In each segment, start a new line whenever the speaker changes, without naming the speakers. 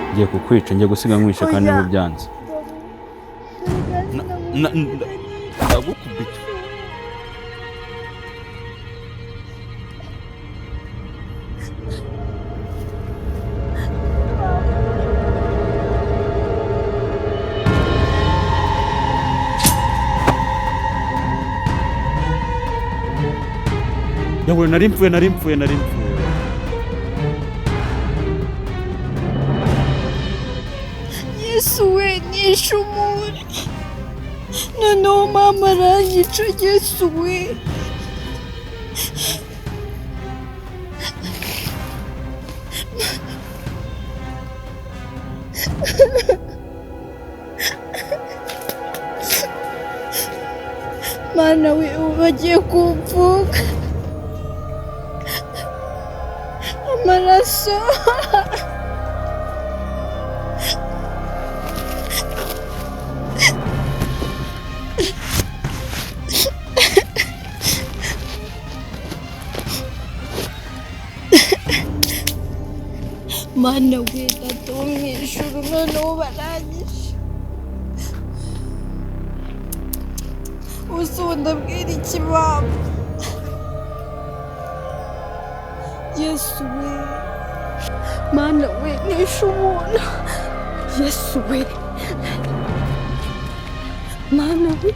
Ngiye kukwica, ngiye gusiga nkwishe kandi
Oya.
niba byanze. Ndagukubita. Yawe nari mpfuye, nari mpfuye, nari mpfuye.
Yesu we, nishe umuntu, noneho mama aranyica. Yesu we, Mana we, ubu bagiye kumvuga amaraso. Mana we, data wo mu ijuru, noneho baranyishe. Ubu ndabwira iki mama? Yesu we, Mana we, nishe umuntu. Yesu we, Mana we.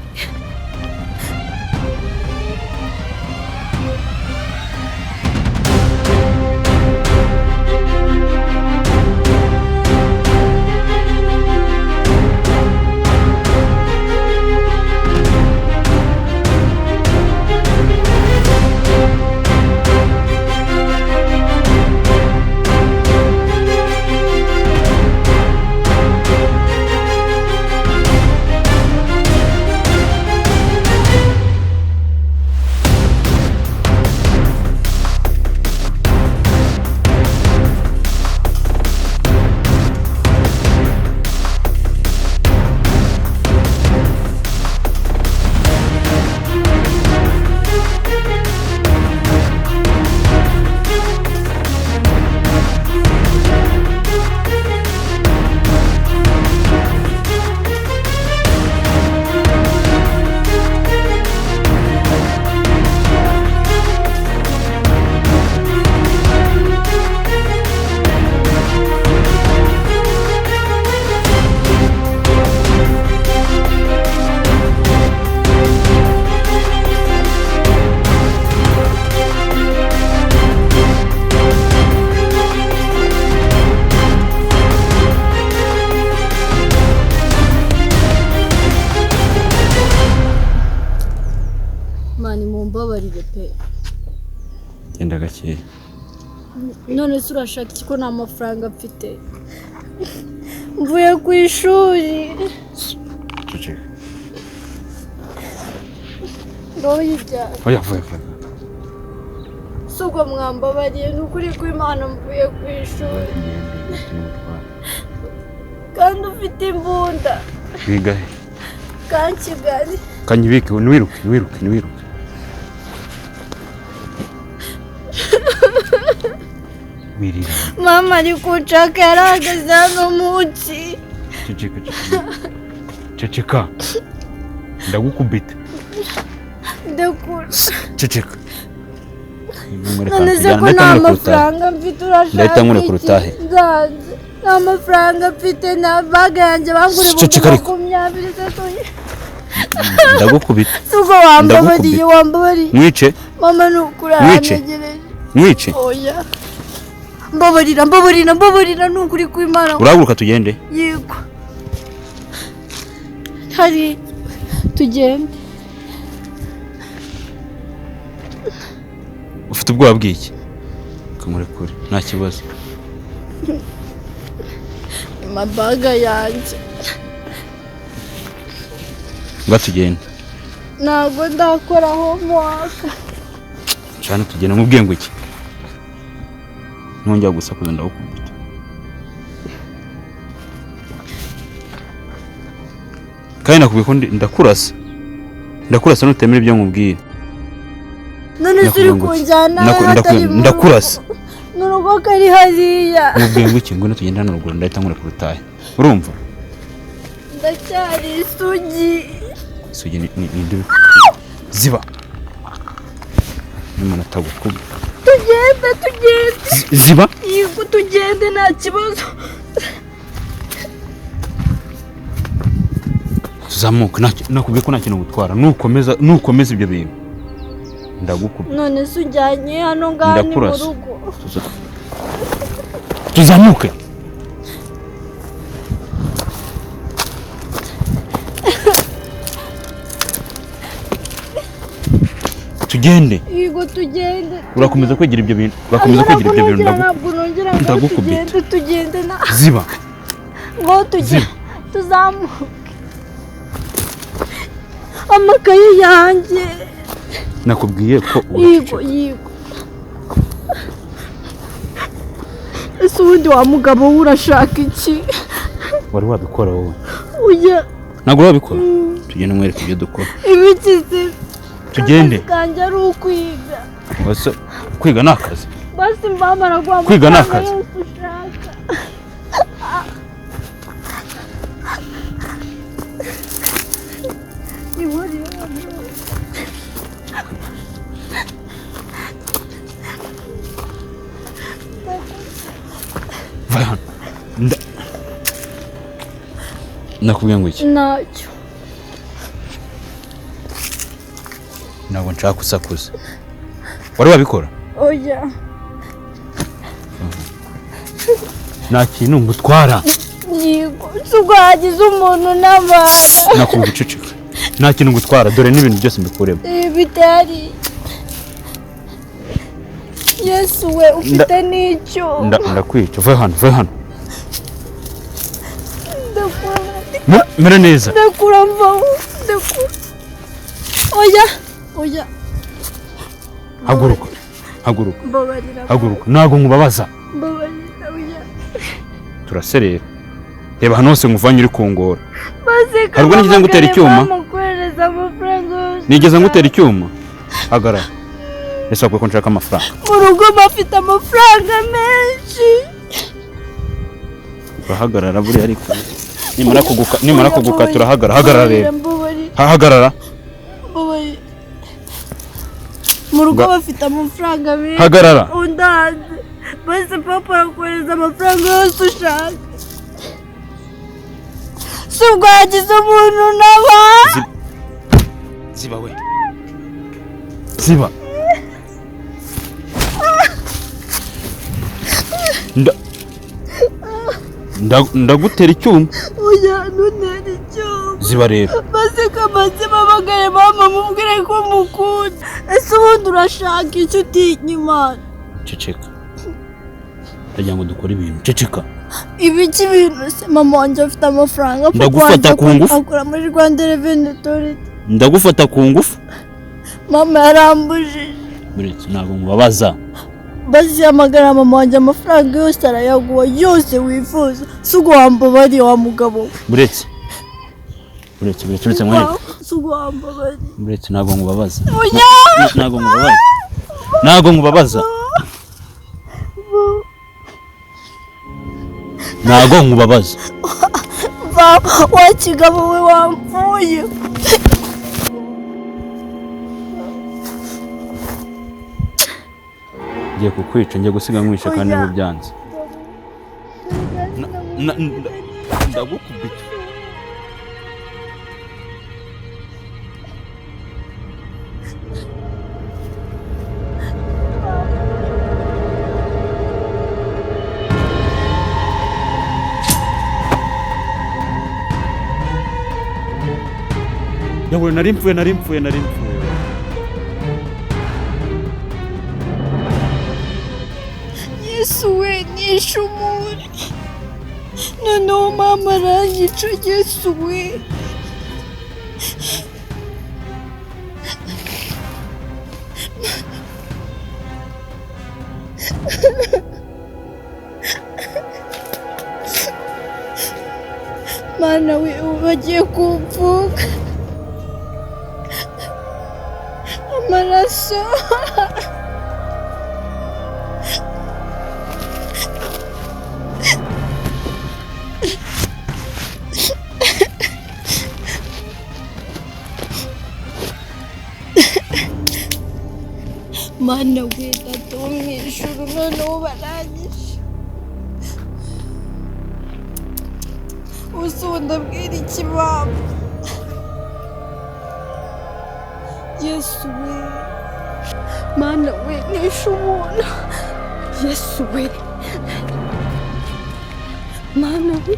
Mani, mumbabarire pe.
Genda gakeya.
None se urashaka iki ko nta mafaranga mfite, mvuye ku ishuri?
Ceceka.
Ngaho yijyana.
Oya, vuye vuye.
Si ubwo mwambabariye, ni ukuri kw'Imana, mvuye ku ishuri. Kandi ufite imbunda.
Wiga he?
Ka Kigali.
Kanyibike, ntiwiruke, ntiwiruke, ntiwiruke. Wirira.
Mama ari kunshaka, yarahagaze hano munsi.
Ceceka, ceceka, ceceka, ndagukubita.
Ndakura.
Ceceka.
None se ko nta mafaranga mfite, urashaka
Ndahita nkurekura
iki?
utahe.
Nzanze nta mafaranga mfite, na baga yanjye bangura ibihumbi
Ceceka ariko.
20 se tuye.
Ndagukubita.
Si ubwo wambabariye?
Ndagukubita.
Wambabariye?
Mwice.
Mama, ni ukuri
Mwice.
arantegereje.
Mwice.
Oya, mbabarira, mbabarira, mbabarira, ni ukuri kw'Imana.
Urahaguruka tugende.
Yego, hari tugende.
Ufite ubwoba bw'iki? Kamurekure, nta kibazo.
Amabaga yanjye.
Nga tugende.
Ntabwo ndakora homework.
Cana tugende, mubwiye ngo iki? Ntongera gusakuza ndagukubita. Kandi nakubwiye ko ndakurasa, ndakurasa nutemera ibyo nkubwira.
None se uri
Ndakubwira ngo iki?
kunjyana hatari mu rugo?
Ndakurasa.
Mu rugo kari hariya.
Mubwiye ngo iki? Ngwino tugende hano ruguru, ndahita nkurekura utahe. Urumva?
Ndacyari isugi.
Isugi ni ni ziba. N'umuntu atagukubye.
Tugende tugende.
Ziba.
Yego tugende nta kibazo.
Zamuka, nakubwiye ko nta kintu gutwara. Nukomeza ibyo bintu ndagukubye.
None se ujyanye hano ngaha ni mu rugo.
Tuzamuke. Tugende.
Yego tugende.
Urakomeza kwigira ibyo bintu. Urakomeza kwigira ibyo bintu ndagukubita.
Tugende na.
Ziba.
Ngo tugende. Tuzamuke. Amakaye yanjye.
Nakubwiye ko
yego yego. Ese ubundi wa mugabo we urashaka iki?
Wari wabikora wowe?
Oya.
Ntabwo wabikora? Tugende mwereke ibyo dukora.
Ibiki se?
Tugende.
Kanjye ari ukwiga.
Basi kwiga ni akazi.
Basi mama araguha
kwiga ni akazi. Nakubwiye ngo iki?
Ntacyo.
Ntabwo nshaka gusakuza. Wari wabikora?
Oya.
Nta kintu ngutwara.
Yego, ubwo hagize umuntu n'abantu.
Nakubwiye guceceka. Nta kintu ngutwara, dore n'ibintu byose mbikuremo.
Bitari. Yesu we ufite n'icyo.
Ndakwica, va hano, va hano. Mera neza.
Ndakura mvaho, ndakura. Oya, oya.
Haguruka, haguruka.
Mbabarira.
Haguruka, ntabwo nkubabaza.
Mbabarira, oya.
Turaserera. Reba hano hose nkuvanye uri kungora. Hari ubwo nigeze ngutera icyuma? Nigeze ngutera icyuma? Hagarara. Ese wakwiye ko nshaka amafaranga?
Mu rugo bafite amafaranga menshi.
Urahagarara buriya ariko. Nimara kuguka turahagarara. Hagarara rero. Hagarara.
Mu rugo bafite amafaranga menshi.
Hagarara.
Undanze. Basi papa arakohereza amafaranga yose ushaka. Si ubwo hagize umuntu naba.
Ziba we. Ziba. Ndagutera icyuma.
Oya, ntuntera icyuma.
Ziba rero.
Basi kamaze babagare mama mubwire ko mukunda. Ese ubundi urashaka icyo utinya Imana?
Ceceka. Ndagira ngo dukore ibintu. Ceceka.
Ibiki bintu se? Mama wanjye afite amafaranga.
Ndagufata ku ngufu.
Akora muri Rwanda Revenue Authority.
Ndagufata ku ngufu.
Mama yarambujije.
Buretse ntabwo nkubabaza.
Bazihamagara mama wanjye amafaranga yose arayaguha yose wifuza. Si ubwo wambabariye wa mugabo we?
Buretse. Buretse, buretse, buretse mwereke.
Si ubwo wambabariye.
Buretse ntabwo nkubabaza.
Oya!
Ntabwo nkubabaza. Ntabwo nkubabaza. Ntabwo nkubabaza.
Va wa kigabo we wampfuye.
Ngiye kukwica, ngiye gusiga nkwishe kandi niba byanze. Ndagukubita. Yawe nari mpfuye, nari mpfuye, nari mpfuye.
Yesu we nishe umuntu. Noneho mama aranyica. Yesu we. Mana we ubu bagiye kumvuga. Amaraso. Mana we, data wo mu ijuru, noneho barangije. Ubu ndabwira iki mama? Yesu we, Mana we, nishe umuntu. Yesu we, Mana we.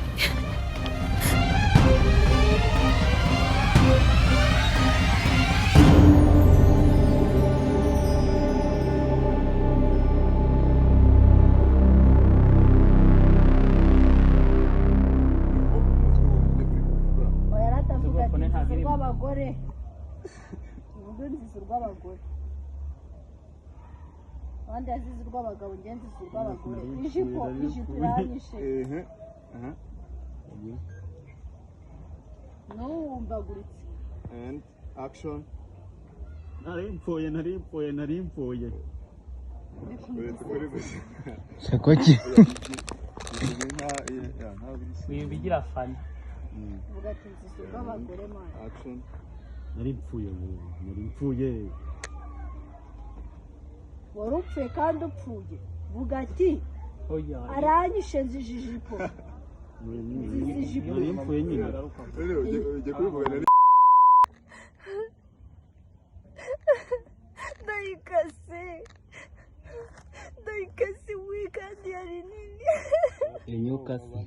Yaratavuga ati nziza urw'abagore, uvuge nziza urw'abagore, abandi yazize urw'abagabo, njye nziza urw'abagore. Ijipo iranyishe, n'uwumvaguritse.
And action.
Nari mpfuye, nari mpfuye, nari mpfuye.
Uretse kuri gusa.
Sakoki.
Wibigira fana.
Uvuga ati nziza urw'abagore, mana.
Action.
Nari mpfuye, nari mpfuye.
Wari upfuye kandi upfuye, vuga ati aranyishe, nzije ijipo, nziza ijipo.
Nari mpfuye nyine.
Ujye kubivuga nari.
Ndayikase, ndayikase we, kandi yari nini.
Inyuka se.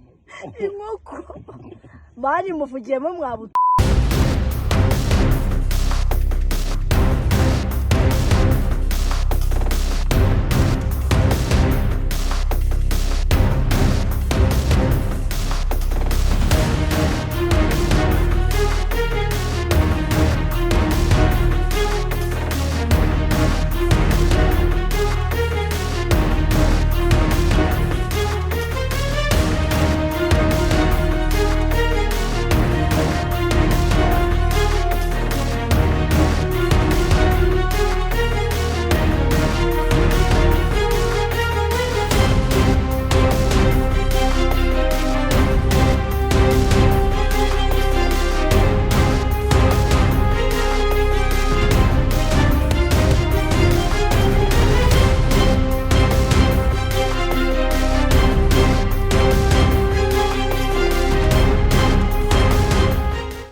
Inkoko bari muvugiyemo mwabuta.